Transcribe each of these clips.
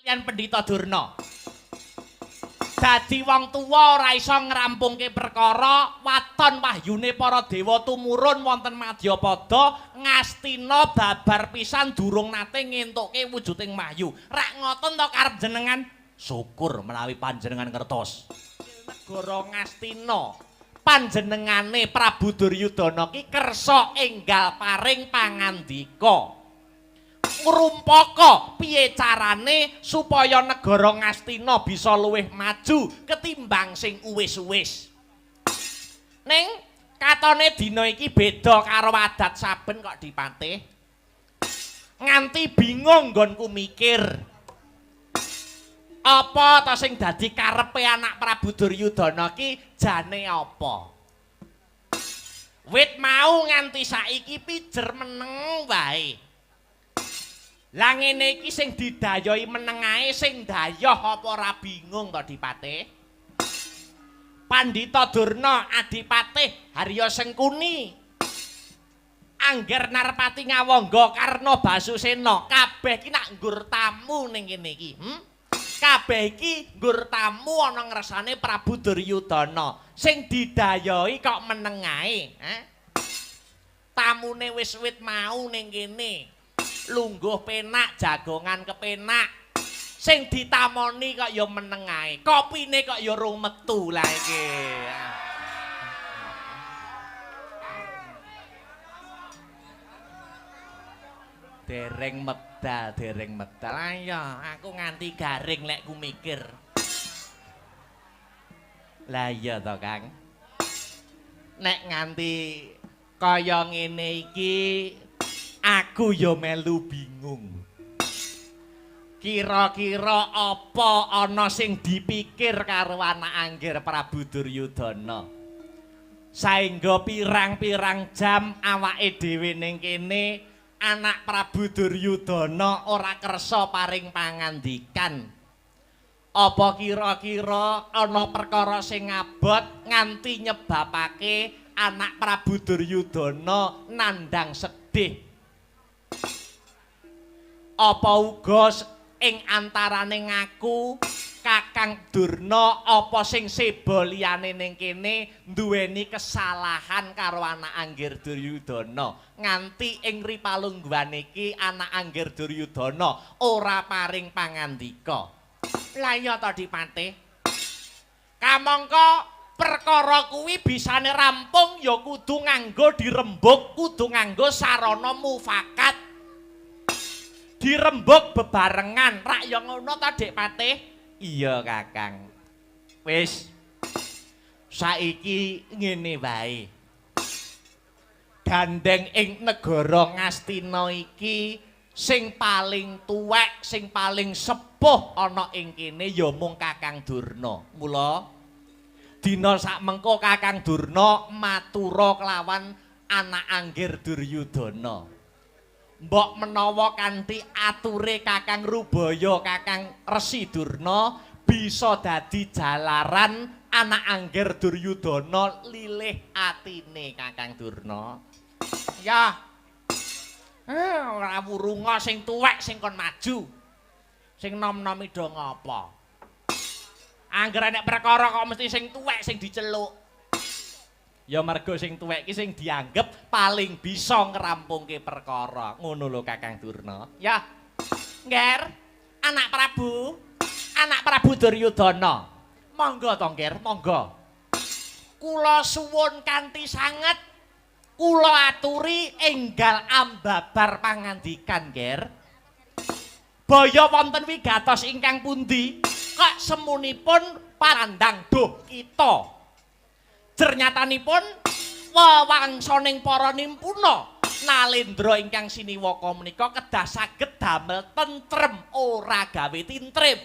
Kaliyan Pendhita Durna. Dadi wong tuwa ora iso ngrampungke perkara, waton wahyune para dewa tumurun wonten madyapada Ngastina babar pisan durung nate ngentukke wujuding wahyu. Rak ngoten to karep jenengan? Syukur menawi panjenengan ngertos. Negara Ngastina panjenengane Prabu Duryudana ki kersa enggal paring pangandika. Ngrumpaka piye carane supaya negara Ngastina bisa luwih maju ketimbang sing uwis-uwis. Ning katone dina iki beda karo adat saben kok dipatih. Nganti bingung nggonku mikir. Apa ta sing dadi karepe anak Prabu Duryudana ki jane apa? Wit mau nganti saiki pijer meneng wae. Lah ngene iki sing didayohi meneng ae sing dayoh apa ora bingung to Dipatih? Pandhita Durna Adipatih Harya Sengkuni Angger Narpati Ngawangga Karna Basusena kabeh iki nak nggur tamu ning kene iki. Kabeh iki nggur tamu ana ngersane Prabu Duryudana. Sing didayohi kok meneng ae, ha? Tamune wis wit mau ning kene. Lungguh penak, jagongan kepenak. Sing ditamoni kok ya meneng ae. Kopine kok ya rung metu lah iki. Dereng medal, dereng medal. Ayo, aku nganti garing lek ku mikir. Lah iya to, Kang. Nek nganti kaya ngene iki aku ya melu bingung. Kira-kira apa ana sing dipikir karo anak anggir Prabu Duryudana? Saengga pirang-pirang jam awake dhewe ning kene anak Prabu Duryudana ora kersa paring pangandikan. Apa kira-kira ana perkara sing abot nganti nyebabake anak Prabu Duryudana nandhang sedih? Apa uga ing antarane ngaku Kakang Durna apa sing seba liyane ning kene duweni kesalahan karo anak anggir Duryudana nganti ing ripalungguhan iki anak anggir Duryudana ora paring pangandika. Lah iya to Dipatih. Kamangka perkara kuwi bisane rampung ya kudu nganggo dirembug, kudu nganggo sarana mufakat. Dirembug bebarengan, rak ya ngono ta Dik Patih? Iya Kakang. Wis. Saiki ngene wae. Gandeng ing negara Ngastina iki sing paling tuwek, sing paling sepuh ana ing kene ya mung Kakang Durna. Mula dina sakmengko Kakang Durna matura kelawan anak anggir Duryudana. Mbok menawa kanthi ature Kakang Rubaya, Kakang Resi Durna bisa dadi jalaran anak anggir Duryudana lilih atine Kakang Durna. Ya. Ora wurunga sing tuwek sing kon maju. Sing nom-nomi do ngapa? Angger enek perkara kok mesti sing tuwek sing diceluk. Ya mergo sing tuwek iki sing dianggep paling bisa ngrampungke perkara. Ngono lho Kakang Durna. Ya. Ngger, anak Prabu, anak Prabu Duryudana. Monggo to, Ngger, monggo. Kula suwun kanthi sanget kula aturi enggal ambabar pangandikan, Ngger. Baya wonten wigatos ingkang pundi? Kok semunipun pandang duh kita. Jernyatanipun wewangsaning para nimpuna nalendra ingkang siniwaka menika kedah saged damel tentrem ora gawe tintrim.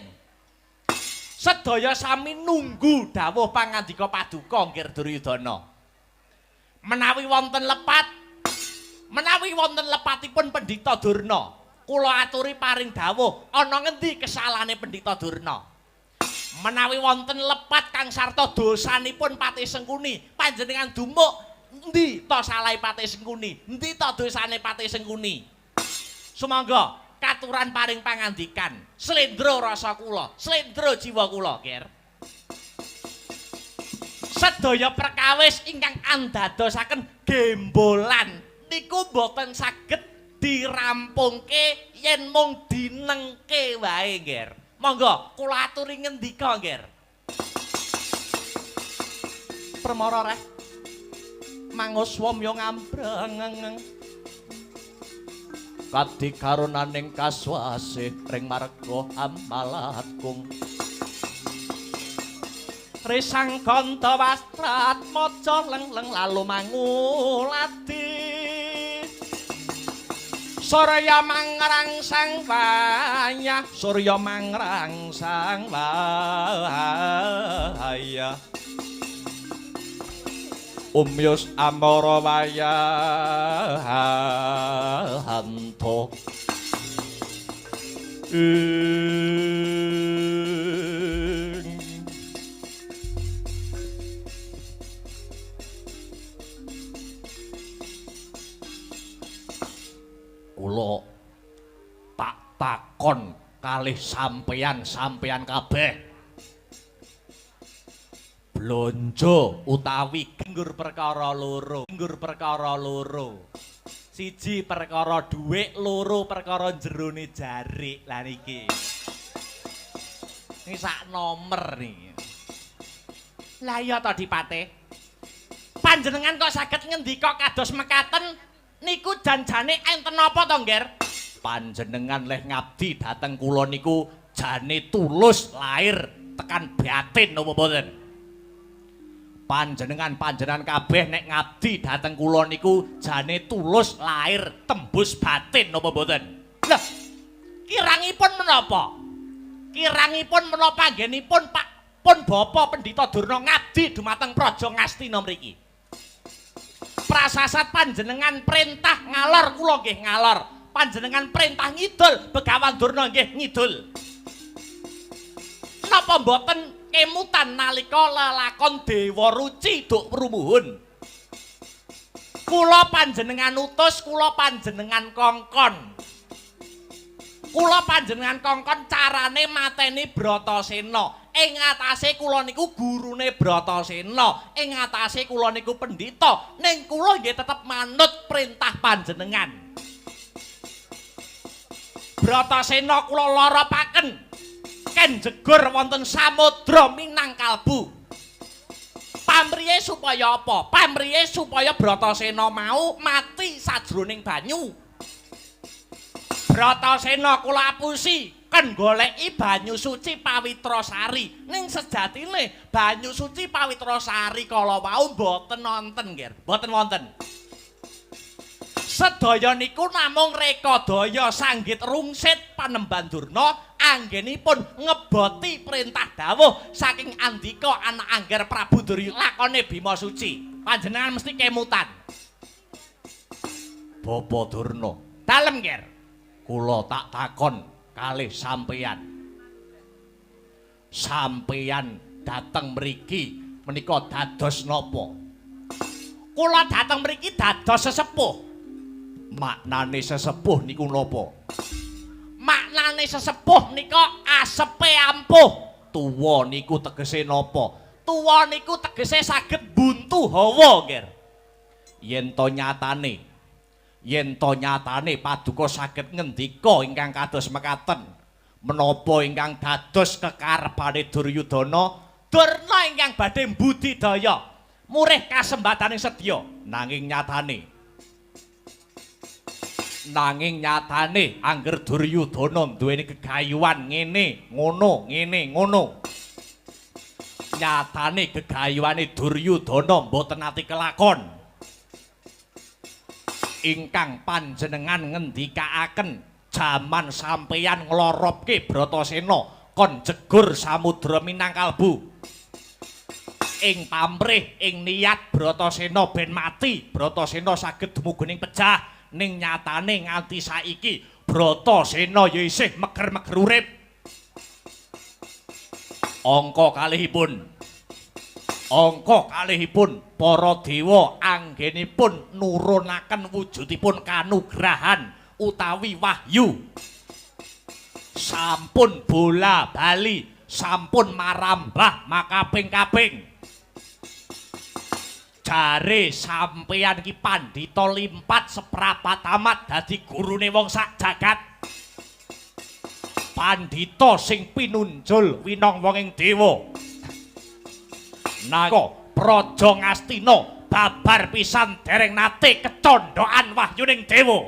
Sedaya sami nunggu dawuh pangandika paduka Nggir Duryudana. Menawi wonten lepat, menawi wonten lepatipun Pendhita Durna, kula aturi paring dawuh ana ngendi kesalahane Pendhita Durna. Menawi wonten lepat kang sarta dosanipun Patih Sengkuni, panjenengan dumuk endi to salahe Patih Sengkuni, endi to dosane Patih Sengkuni. Sumangga Katuran paring pangandikan. Slendro rasa kula, slendro jiwa kula, Ger. Sedaya perkawis ingkang andadosaken gembolan niku mboten saged dirampungke yen mung dinengke wae, Ger. Monggo kula aturi ngendika, Ger. Permara reh mangus womya ngambreng kadi karunaning kaswasih ring marga amalatkung risang kanta wastrat maca leng-leng lalu manguladi surya mangrangsang wayah surya mangrangsang wayah umyus amara wayahanto ing kula tak takon kalih sampeyan-sampeyan kabeh. Blonjo utawi genggur perkara loro, genggur perkara loro. Siji perkara dhuwit, loro perkara jerone jarik. Lah niki. Ini sak nomer niki. Lah iya to Dipate. Panjenengan kok saged ngendika kados mekaten niku janjane enten napa to, Ngger? Panjenengan leh ngabdi dhateng kula niku jane tulus lahir tekan batin napa mboten? Panjenengan-panjenengan kabeh nek ngabdi dhateng kula niku jane tulus lahir tembus batin napa mboten? Lah, kirangipun menapa? Kirangipun menapa anggenipun Pak pun Bapak Pendhita Durna ngabdi dumateng Praja Ngastina mriki? Prasasat panjenengan perintah ngalor kula nggih ngalor, panjenengan perintah ngidul Begawan Durna nggih ngidul. Napa mboten kemutan nalika lelakon Dewa Ruci duk rumuhun? Kula panjenengan utus, kula panjenengan kongkon. Kula panjenengan kongkon carane mateni Bratasena. Ing atase kula niku gurune Bratasena, ing atase kula niku pendhita, ning kula nggih tetep manut perintah panjenengan. Bratasena kula loropaken ken jegur wonten samudra Minangkalbu. Pamriye supaya apa? Pamriye supaya Bratasena mau mati sajroning banyu. Bratasena kula apusi ken goleki banyu suci Pawitra Sari. Ning sejatine banyu suci Pawitra Sari kala wau mboten wonten, Nggih. Mboten wonten. Sedaya niku namung rekadaya sanggit rungsit Panembahan Durna anggenipun ngeboti perintah dawuh saking andika anak angger Prabu Duryudana lakone Bima Suci. Panjenengan mesti kemutan. Bapak Durna, dalem Nger. Kula tak takon kalih sampeyan. Sampeyan dateng mriki menika dados napa? Kula dateng mriki dados sesepuh. Maknane sesepuh niku napa? Maknane sesepuh nika asepe ampuh. Tuwa niku tegese napa? Tuwa niku tegese saged buntu hawa, Nger. Yen to nyatane, yen to nyatane paduka saged ngendika ingkang kados mekaten, menapa ingkang dados kekarepane Duryudana? Durna ingkang badhe mbudidaya murih kasembataning sedya. Nanging nyatane, nanging nyatane angger Duryudana duweni gegayuhan ngene, ngono, ngene, ngono. Nyatane gegayuhane Duryudana mboten nate kelakon. Ingkang panjenengan ngendikaaken jaman sampeyan ngloropke Bratasena kon jegur samudra Minangkalbu. Ing pamrih ing niat Bratasena ben mati, Bratasena saged dumugi pejah. Ning nyatane nganti saiki Bratasena ya isih meger-meger urip. Angka kalihipun, angka kalihipun para dewa anggenipun nurunaken wujudipun kanugrahan utawi wahyu. Sampun bola bali, sampun marambah makaping-kaping. Jare sampeyan ki pandhita limpat seprapat amat dadi gurune wong sak jagat. Pandhita sing pinunjul winong wonging dewa. Nangka Praja Ngastina babar pisan dereng nate kecondhokan wahyuning dewa.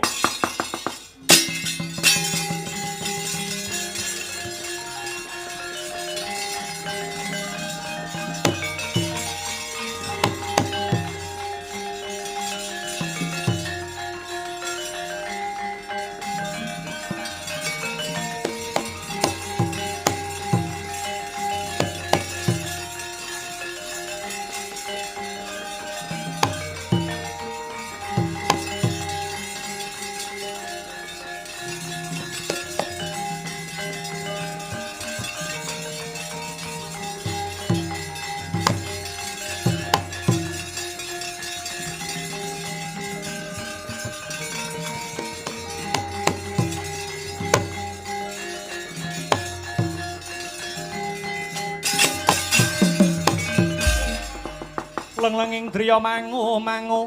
Leng-lenging driya mangu-mangu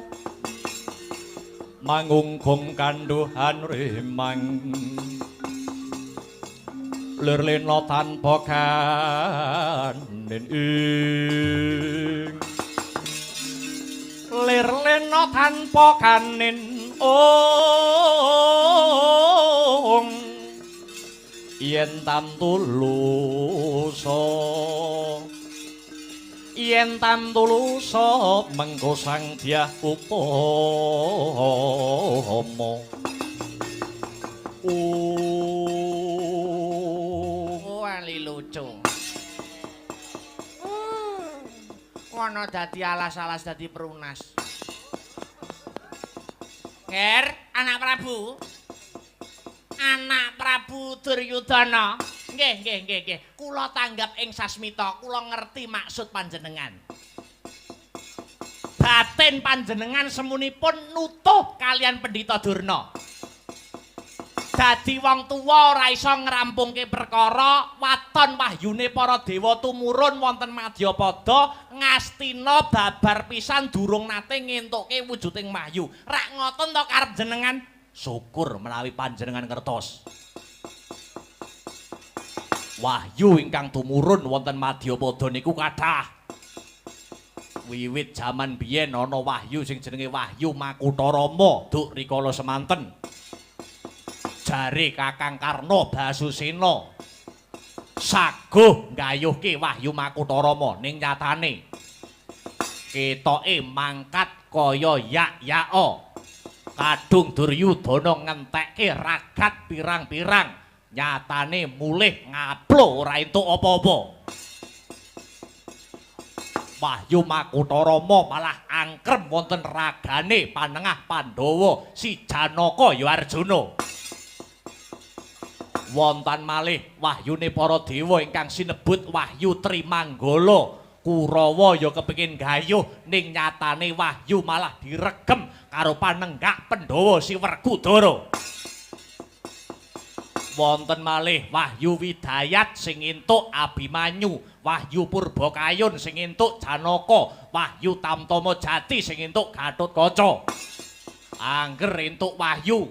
mangunggung kandhuhan rimang lir lena tanpa kanin ing lir lena tanpa kanin ong yen tantulusa yen tantulusa mengko sang dyah upama. Oh, ali lucu. Ngono dadi alas-alas dadi perunas. Nger, anak Prabu. Anak Prabu Duryudana. Nggih, nggih, nggih, nggih. Kula tanggap ing sasmita, kula ngerti maksud panjenengan. Batin panjenengan semunipun nutuh kalian Pendhita Durna. Dadi wong tuwa ora iso ngrampungke perkara, waton wahyune para dewa tumurun wonten madyapada Ngastina babar pisan durung nate ngentukke wujuding wahyu. Rak ngoten to karep jenengan? Syukur menawi panjenengan ngertos. Wahyu ingkang tumurun wonten madyapada niku kathah. Wiwit jaman biyen ana wahyu sing jenenge Wahyu Makutharama duk rikala semanten. Jare Kakang Karna Basusena saguh nggayuhke Wahyu Makutharama ning nyatane ketoke mangkat kaya yak-yaka. Kadung Duryudana ngentekke ragat pirang-pirang. Nyatane mulih ngaplo ora entuk apa-apa. Wahyu Makutharama malah angkrem wonten ragane panengah Pandhawa si Janaka ya Arjuna. Wonten malih wahyune para dewa ingkang sinebut Wahyu Trimanggala. Kurawa ya kepengin gayuh ning nyatane wahyu malah diregem karo panenggak Pandhawa si Werkudara. Wonten malih Wahyu Widayat sing entuk Abimanyu, Wahyu Purbakayun sing entuk Janaka, Wahyu Tamtama Jati sing entuk Gatotkaca. Angger entuk wahyu,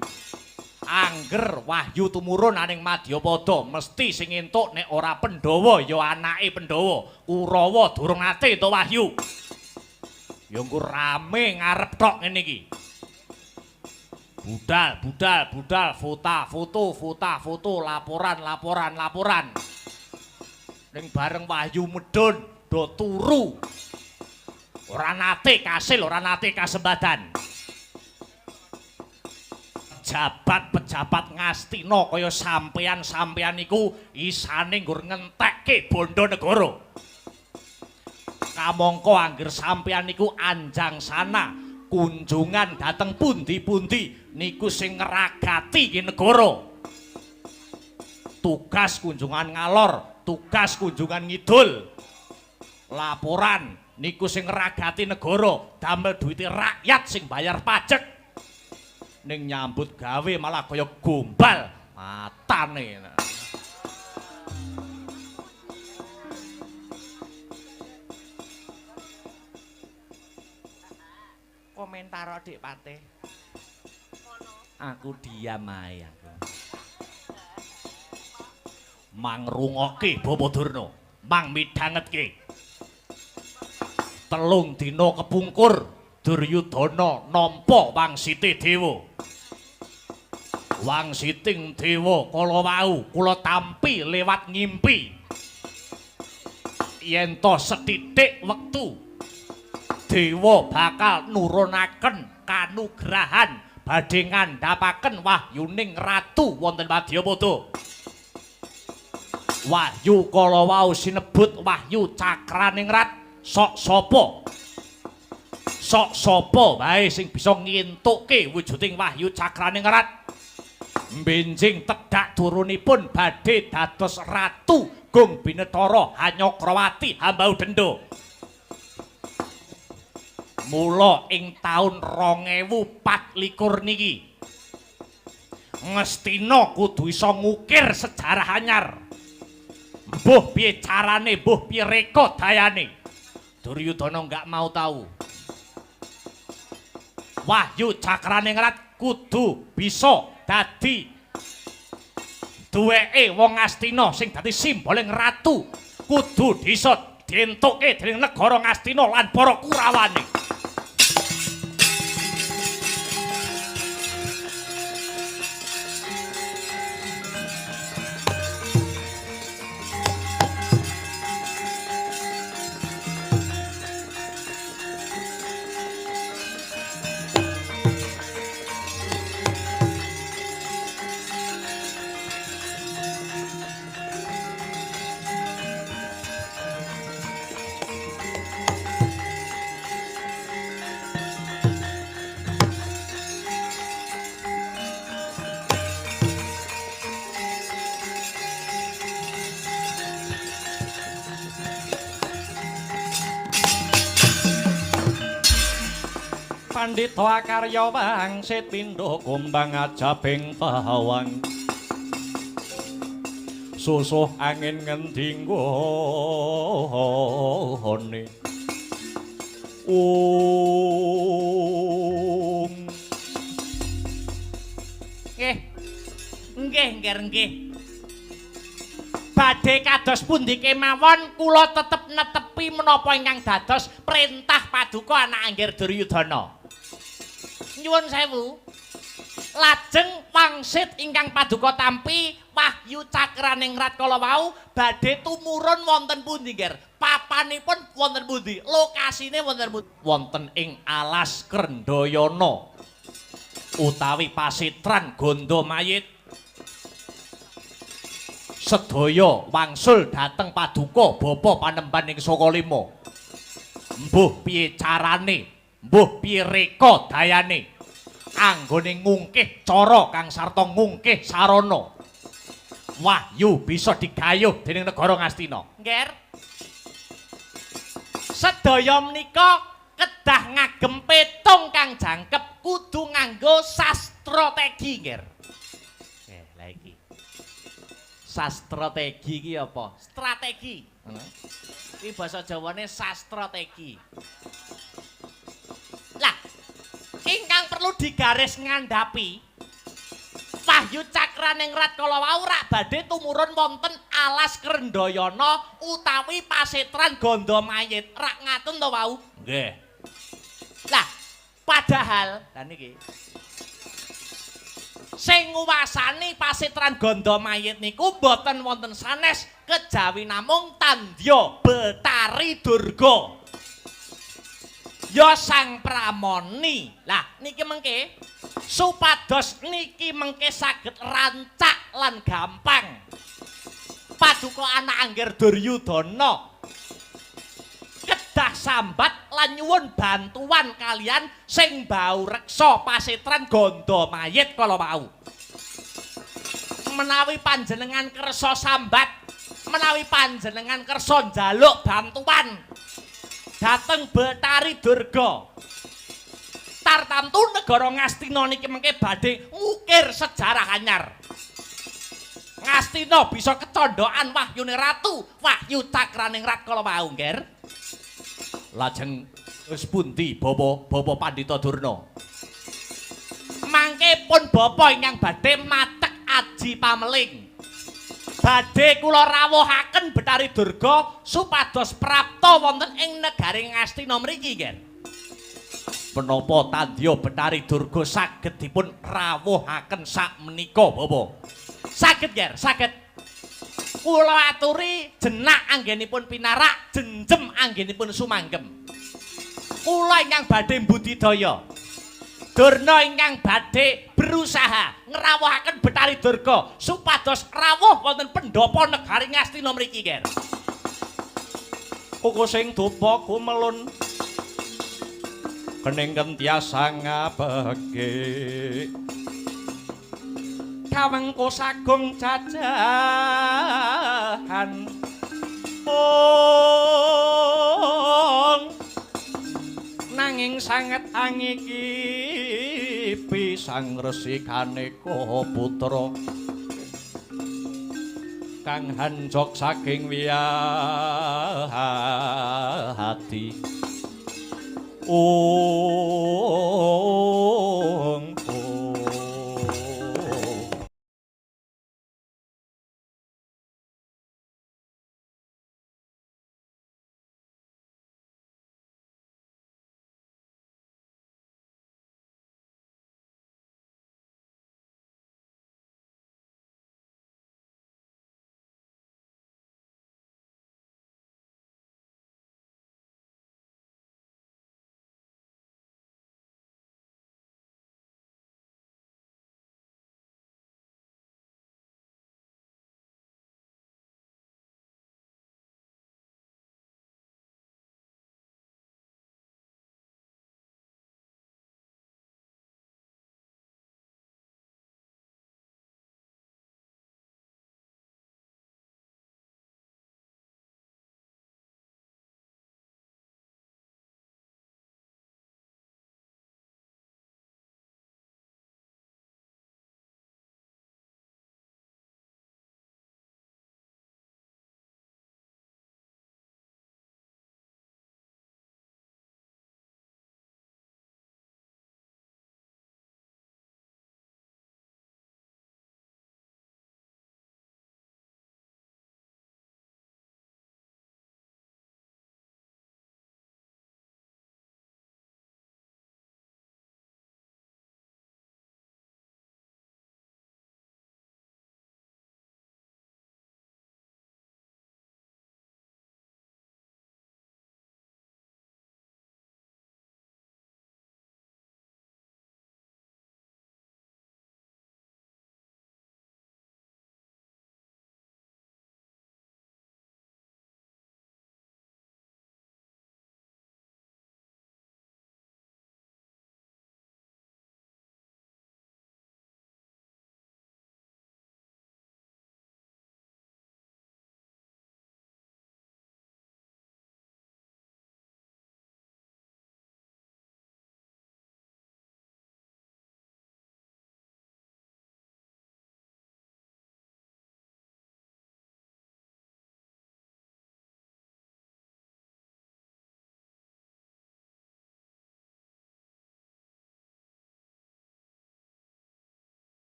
angger wahyu tumurun aning madyapada mesti sing entuk nek ora Pandhawa ya anake Pandhawa. Kurawa durung nate entuk wahyu. Ya engko rame ngarep tok ngene iki. Budal, budal, budal, foto, foto, foto, foto, laporan, laporan, laporan. Ning bareng wahyu medhun do turu. Ora nate kasil, ora nate kasembadan. Pejabat-pejabat Ngastina kaya sampeyan-sampeyan iku isane nggur ngentekke bondo negara. Kamangka angger sampeyan niku anjangsana kunjungan dateng pundi-pundi niku sing ngragati ki negara. Tugas kunjungan ngalor, tugas kunjungan ngidul. Laporan niku sing ngragati negara, damel duwite rakyat sing bayar pajak. Ning nyambut gawe malah kaya gombal matane. Komentar Dik Patih. Aku diam ae aku. Mangrungokke Bapak Durna, mang midhangetke. 3 dina kepungkur Duryudana nampa wangsite dewa. Wangsiting dewa kala wau kula tampi lewat ngimpi. Yen to sethithik wektu dewa bakal nurunaken kanugrahan badhe ngandhapaken wahyuning ratu wonten Madyapada. Wahyu kala wau sinebut wahyu cakraningrat. Sok sapa? Sok sapa wae sing bisa ngentukke wujuding wahyu cakraningrat. Benjing tedhak turunipun badhe dados ratu Gung Binetara Hanyakrawati Hambau Denda. Mula ing taun 2024 niki Ngastina kudu iso ngukir sejarah anyar. Mbuh piye carane, mbuh piye reka dayane. Duryudana enggak mau tahu. Wahyu Cakraningrat kudu bisa dadi duweke wong Ngastina sing dadi simboling ratu. Kudu bisa dientukke dening negara Ngastina lan para Kurawane. Pandhita akarya wangsit pindha kumbang ajabing tawang. Susuh angin ngendi nggone. Om. Nggih. Nggih, nggih, nggih. Badhe kados pundi kemawon kula tetep netepi menapa ingkang dados perintah paduka anak Anggir Duryudana. Nyuwun sewu. Lajeng wangsit ingkang paduka tampi wahyu cakraningrat kala wau badhe tumurun wonten pundi nggih? Papanipun wonten pundi? Lokasine wonten pundi? Wonten ing alas Krendayana utawi pasitran Gandamayit. Sedaya wangsul dhateng paduka bapa panemban ing Saka Lima. Mbuh piye carane, mbuh piye reka dayane anggone ngungkih cara kang sarta ngungkih sarana. Wahyu bisa digayuh dening negara Ngastina. Ngger. Sedaya menika kedah ngagem petung kang jangkep, kudu nganggo sastrategi, ngger. Lah iki. Sastrategi iki apa? Strategi. Iki basa Jawane sastrategi. Lah, ingkang perlu digaris ngandhapi wahyu cakraningrat kala wau rak badhe tumurun wonten alas Krendayana utawi pasetran Gandamayit. Rak ngaten to wau? Nggih. Lah, padahal lah niki sing nguwasani pasetran Gandamayit niku mboten wonten sanes kejawi namung Tandya Betari Durga. Ya Sang Pramoni. Lah niki mengke supados niki mengke saged rancak lan gampang. Paduka anak Anggir Duryudana kedah sambat lan nyuwun bantuan kalian sing bau reksa pasetran Gandamayit kala wau. Menawi panjenengan kersa sambat, menawi panjenengan kersa njaluk bantuan dhateng Betari Durga, tartamtu negara Ngastina niki mengke badhe ngukir sejarah anyar. Ngastina bisa kecondhokan wahyune ratu, wahyu cakraningrat kala wau, Ngger. Lajeng Wis pundi Bapak, Bapak Pandhita Durna? Mangke pun bapa ingkang badhe matek aji pameling. Badhe kula rawuhaken Bathari Durga supados prapta wonten ing negari Ngastina mriki, Nger. Menapa tandya Bathari Durga saged dipun rawuhaken sakmenika, Bapak? Saged, Nger, saged. Kula aturi jenak anggenipun pinarak, jenjem anggenipun sumanggem. Kula ingkang badhe mbudidaya. Durna ingkang badhe berusaha ngrawuhaken Bathari Durga supados rawuh wonten pendhapa negari Ngastina mriki, Nger. Kuku sing dupa kumelun kening kentiasa ngapeke kawengku sagung jajahan ong nanging sanget angikipi sang resi kaneka putra kang hanjok saking wiyadi. Ong.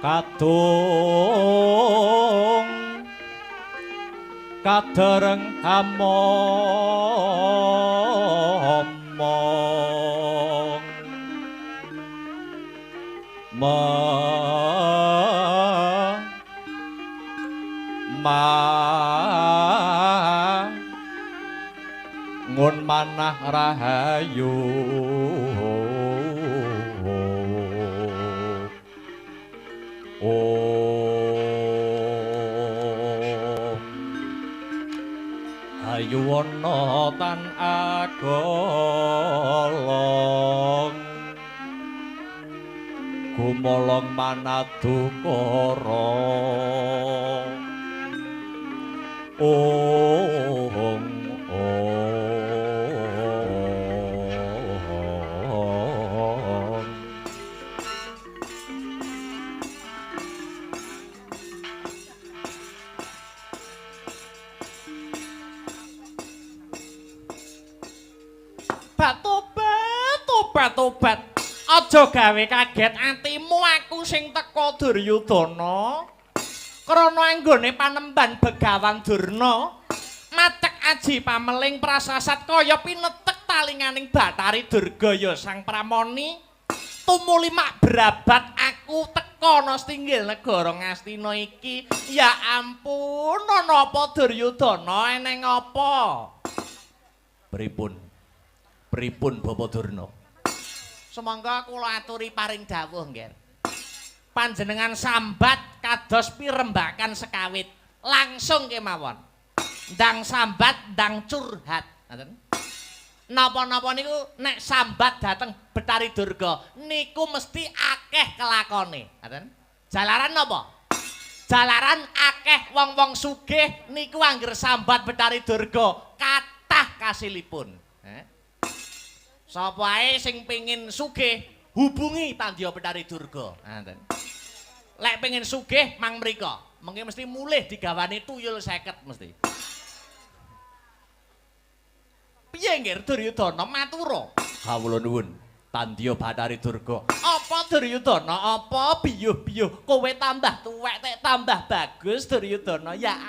Kadung kadereng among ma ma ngun manah rahayu. Om Hayuwana tan agolong gumolong manadukara. Om Om. Tobat, tobat, tobat. Aja gawe kaget atimu aku sing teka Duryudana. Krana anggone panemban Begawan Durna, matek aji pameling prasasat kaya pinetek talinganing Bathari Durga ya Sang Pramoni. Tumuli mak brabat aku teka ana stinggil negara Ngastina iki. Ya ampun, ana apa Duryudana, eneng apa? Pripun? Pripun Bapak Durna? Sumangga kula aturi paring dawuh, Ngger. Panjenengan sambat kados pirembakan sekawit. Langsung kemawon. Ndang sambat, ndang curhat. Ngoten. Napa-napa niku nek sambat dateng Bathari Durga niku mesti akeh kelakone. Ngoten. Jalaran napa? Jalaran akeh wong-wong sugih niku angger sambat Bathari Durga kathah kasilipun. Sapa ae sing pengin sugih hubungi Tandya Bathari Durga. Ngoten. Lek pengin sugih mang mriko, mengke mesti mulih digawani tuyul 50 mesti. Piye nggih Duryudana matura? Kawula nuwun Tandya Bathari Durga. Apa Duryudana? Apa biyuh-biyuh kowe tambah tuwek tek tambah bagus Duryudana? Ya